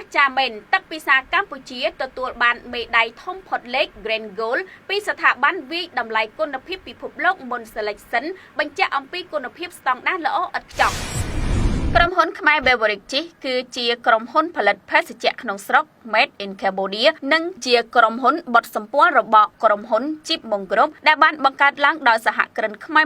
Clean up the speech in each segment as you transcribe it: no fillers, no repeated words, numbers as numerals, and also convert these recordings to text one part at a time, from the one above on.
ស្ចារ្យមែនទឹកពិសាកម្ពុជាទទួលបានមេដាយធំផុតលេខ Grand Gold ពីស្ថាប័នវាយតម្លៃគុណភាពពិភពលោក Monde Selection បញ្ជាក់អំពីគុណភាពស្តង់ដារល្អឥតខ្ចោះក្រុមហ៊ុនខ្មែរ Beverage គឺជាក្រុមហ៊ុនផលិតភេសជ្ជៈក្នុងស្រុក Made in Cambodia និងជាក្រុមហ៊ុនបុត្រសម្ព័ន្ធរបស់ក្រុមហ៊ុន Chip Mong Group ដែលបានបង្កើតឡើងដោយសហគ្រិនខ្មែរ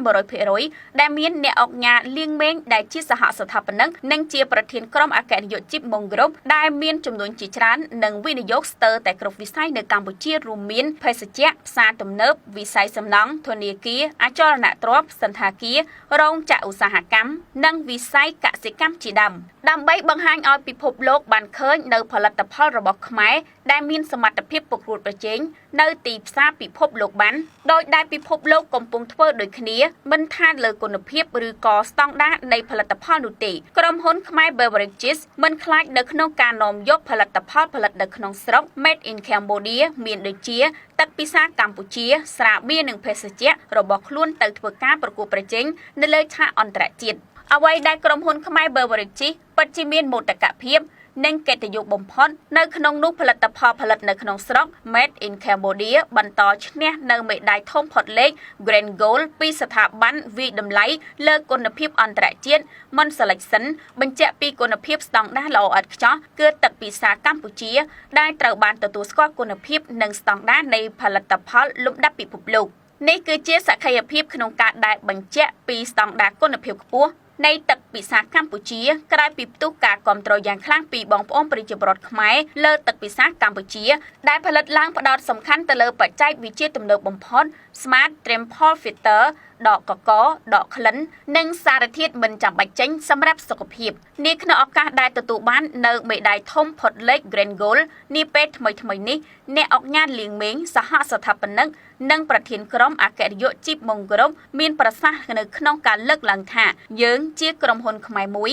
100%ដែលមានអ្នកឧកញ៉ាលៀងមេងដែលជាសហស្ថាបនិកនិងជាប្រធានក្រុមអគ្គនាយក Chip Mong Group ដែលមានចំនួនជាច្រើននិងវិនិយោគស្ទើរតែគ្រប់វិស័យនៅកម្ពុជារួមមានភេសជ្ជៈផ្សារទំនើបវិស័យសំណង់ធនាគារអចលនទ្រព្យសណ្ឋាគាររោងចក្រឧស្សាហកម្មនិងវិស័យកសិកម្មជាដើមដើម្បីបង្ហាញឲ្យពិភពលោកបានឃើញនៅផលិតផលរបស់ខ្មែរដែលមានសមត្ថភាពប្រកួតប្រជែងនៅទីផ្សារពិភពលោកបានដោយដែលពិភពលោកកំពុងធ្វើដូចគ្នាមិនថាលើគុណភាពឬក៏ស្តង់ដារនៃផលិតផលនោះទេក្រុមហ៊ុនខ្មែរ Beverages មិនខ្លាចនៅក្នុងការនាំយកផលិតផលផលិតនៅក្នុងស្រុក Made in Cambodia មានដូចជាទឹកពិសាកម្ពុជា ស្រាបៀរនិងភេសជ្ជៈរបស់ខ្លួនទៅធ្វើការប្រកួតប្រជែងនៅលើឆាកអន្តរជាតិអ្វីដែលក្រុមហ៊ុនខ្មែរ Beverages ពិតជាមានមោទកភាពនិងកិត្តិយសបំផុតនៅក្នុងនោះផលិតផលផលិតនៅក្នុងស្រុក Made in Cambodia បន្តឈ្នះនៅមេដាយធំផុតលេខ Grand Gold ពីស្ថាប័នវាយតម្លៃលើគុណភាពអន្តរជាតិ Monde Selection បញ្ជាក់ពីគុណភាពស្តង់ដារល្អឥតខ្ចោះគឺទឹកពិសាកម្ពុជា ដែលត្រូវបានទទួលស្គាល់គុណភាពនិងស្តង់ដារនៃផលិតផលលំដាប់ពិភពលោកនេះគឺជាសក្ខីភាពក្នុងការដែលបញ្ជាក់ពីស្តង់ដារគុណភាពខ្ពស់នៃទឹកពិសាកម្ពុជាក្រោយពីផ្ទុះការគ្រប់គ្រងយ៉ាងខ្លាំងពីបងប្អូនប្រជាពលរដ្ឋខ្មែរលើទឹកពិសាកម្ពុជា ដែលផលិតឡើងផ្ដោតសំខាន់ទៅលើបច្ចេកវិទ្យាទំនើបបំផុត Smart Triple Filter ដកកកដកក្លិន និងសារធាតុមិនចាំបាច់ចេញសម្រាប់សុខភាពនេះក្នុងឱកាសដែលទទួលបាននៅមេដាយធំផុតលេខ Grand Gold នាពេលថ្មីៗនេះអ្នកឧកញ៉ាលៀងមេងសហស្ថាបនិកនិងប្រធានក្រុមអគ្គនាយកជីបម៉ុងក្រុមមានប្រសាសន៍នៅក្នុងការលើកឡើងថាយើងជាក្រុមហ៊ុនខ្មែរមួយ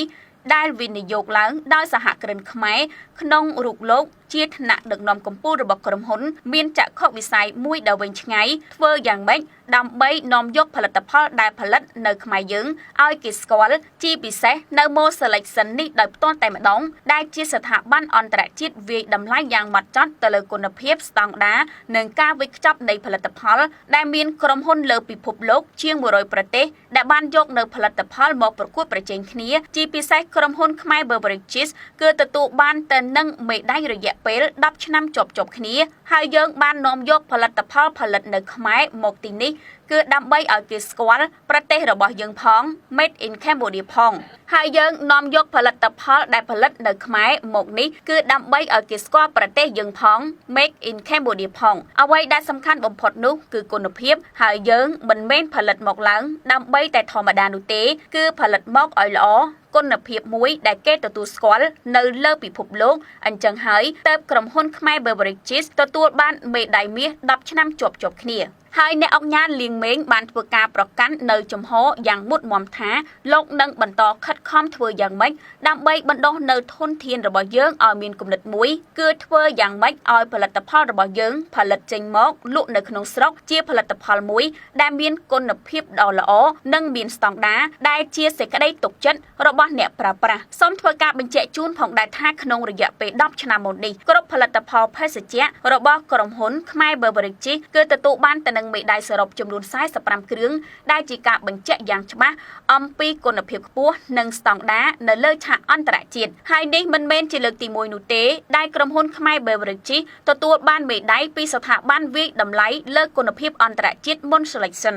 ដែលវិនិយោគឡើងដោយសហគ្រិនខ្មែរក្នុងរូបលោកជាថ្នាក់ដឹកនាំកម្ពុជារបស់ក្រុមហ៊ុនមានចក្ខុវិស័យមួយដ៏វែងឆ្ងាយធ្វើយ៉ាងម៉េចដើម្បីនាំយកផលិតផលដែលផលិតនៅខ្មែរយើងឲ្យគេស្គាល់ជាពិសេសនៅ Monde Selection នេះដោយផ្ទាល់តែម្ដងដែលជាស្ថាប័នអន្តរជាតិវាយតម្លៃយ៉ាងម៉ត់ចត់ទៅលើគុណភាពស្តង់ដារនិងការវេចខ្ចប់នៃផលិតផលដែលមានក្រុមហ៊ុនលើពិភពលោកជាង100ប្រទេសដែលបានយកនៅផលិតផលមកប្រកួតប្រជែងគ្នាជាពិសេសក្រុមហ៊ុនខ្មែរ Beverages គឺទទួលបានទៅនឹងមេដាយរយៈពេល10ឆ្នាំជាប់ៗគ្នាហើយយើងបាននាំយកផលិតផលផលិតនៅខ្មែរមកទីនេះគឺដើម្បីឲ្យគេស្គាល់ប្រទេសរបស់យើងផង Made in Cambodia ផងហើយយើងនាំយកផលិតផលដែលផលិតនៅខ្មែរមកនេះគឺដើម្បីឲ្យគេស្គាល់ប្រទេសយើងផង Made in Cambodia ផងអ្វីដែលសំខាន់បំផុតនោះគឺគុណភាពហើយយើងមិនមែនផលិតមកឡើងដើម្បីតែធម្មតានោះទេគឺផលិតមកឲ្យល្អគុណភាពមួយដែលគេទទួលស្គាល់នៅលើពិភពលោកអញ្ចឹងហើយតើបក្រុមហ៊ុនខ្មែរ Beverages ទទួលបានមេដាយមាស10ឆ្នាំជាប់ៗគ្នាហើយអ្នកឧកញ៉ាលៀងមេងបានធ្វើការប្រកាន់នៅជំហរយ៉ាងមុតមមថាលោកនឹងបន្តខិតខំធ្វើយ៉ាងម៉េចដើម្បីបណ្ដុះនៅធនធានរបស់យើងឲ្យមានគំនិតមួយគឺធ្វើយ៉ាងម៉េចឲ្យផលិតផលរបស់យើងផលិតចេញមកលក់នៅក្នុងស្រុកជាផលិតផលមួយដែលមានគុណភាពដ៏ល្អនិងមានស្តង់ដារដែលជាសេចក្តីទុកចិត្តរបស់អ្នកប្រើប្រាស់សូមធ្វើការបញ្ជាក់ជូនផងដែរថាក្នុងរយៈពេល10ឆ្នាំមុននេះគ្រប់ផលិតផលភេសជ្ជៈរបស់ក្រុមហ៊ុនខ្មែរ Beverages គឺទទួលបានទៅនឹងមេដាយសរុបចំនួន45គ្រឿងដែលជាការបញ្ជាក់យ៉ាងច្បាស់អំពីគុណភាពខ្ពស់និងស្តង់ដារនៅលើឆាកអន្តរជាតិហើយនេះមិនមែនជាលើកទី1នោះទេដែលក្រុមហ៊ុនខ្មែរ Beverages ទទួលបានមេដាយពីស្ថាប័នវាយតម្លៃលើគុណភាពអន្តរជាតិ Monde Selection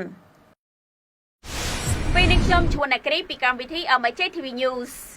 ពេលនេះខ្ញុំជួនអ្នកគ្រីពីកម្មវិធី MJ TV News។